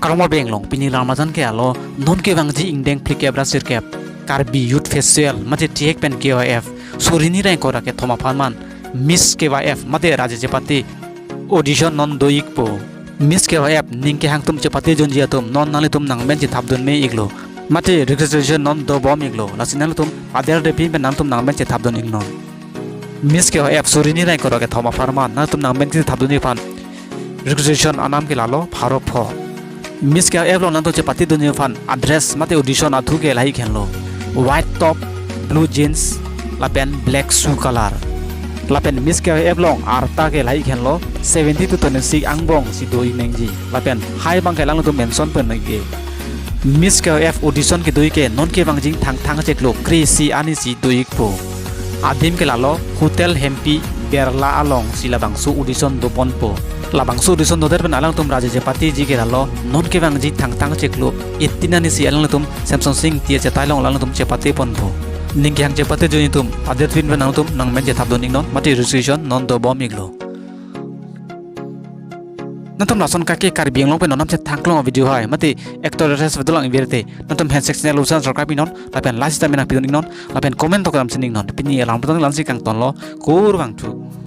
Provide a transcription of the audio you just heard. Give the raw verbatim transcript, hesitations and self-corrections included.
Karong Marbeng along pini alam arjan ke alo, non kevangji ingdeng phlikep ra sirkep Karbi Youth Festival mate T F pen K Y F suri hini ra ingkoi ra kethom apharman Miss K Y F mate Raje Chepate audition non do-ikpo. Miss K Y F ning kehang atum chepate junji atum non nanglitum nangmen chethapdun me-iklo. Mate registration non dobom-iklo. Lasi nanglitum ader depin pen nangtum nangmen chethapdun-iknon. Miss K Y F suri hini ra ingkoi ra kethom apharman nangtum nangmen chethapdunji aphan registration anam ke lalo pharo pho. Miss K Y F along nangtum chepatedunji aphan adress mate audition athu ke lahei henlo: white top, blue jeans, lapen black shoe color. Lapen Miss K Y F along arta ke lahei henlo: seventy to twenty-six angbong si do-ik nangji. Lapen height abang ke alangtum mention pen nangji. Miss K Y F audition kedo-ik ke non kevangji ingthangthang chiklo kre-isi arni si do-ikpo. Adim ke lalo Hotel Hempi Birla along si labangso audition doponpo. Labangso audition dodet pen alangtum Raje Chepateji ke lalo non kevangji ingthangthang chiklo eighteen arni si alangtum Semson Sing Ingti achetai along alangtum chepateponpo. Ning kehang chepate junji atum ader depin pen nangtum nangmen chethapdun-iknon mate registration non dobom-iklo. Nangtum lason kake Karbi Anglong pen non namsi thangklong video hai mate actor actress video lang ingvirte, nangtum handshake channel usan subscribe-iknon lapen like sita mena pidun-iknon lapen comment tok ram sin-iknon. Pini alam arjan ke la-ansi kangtonlo, kurvangthu.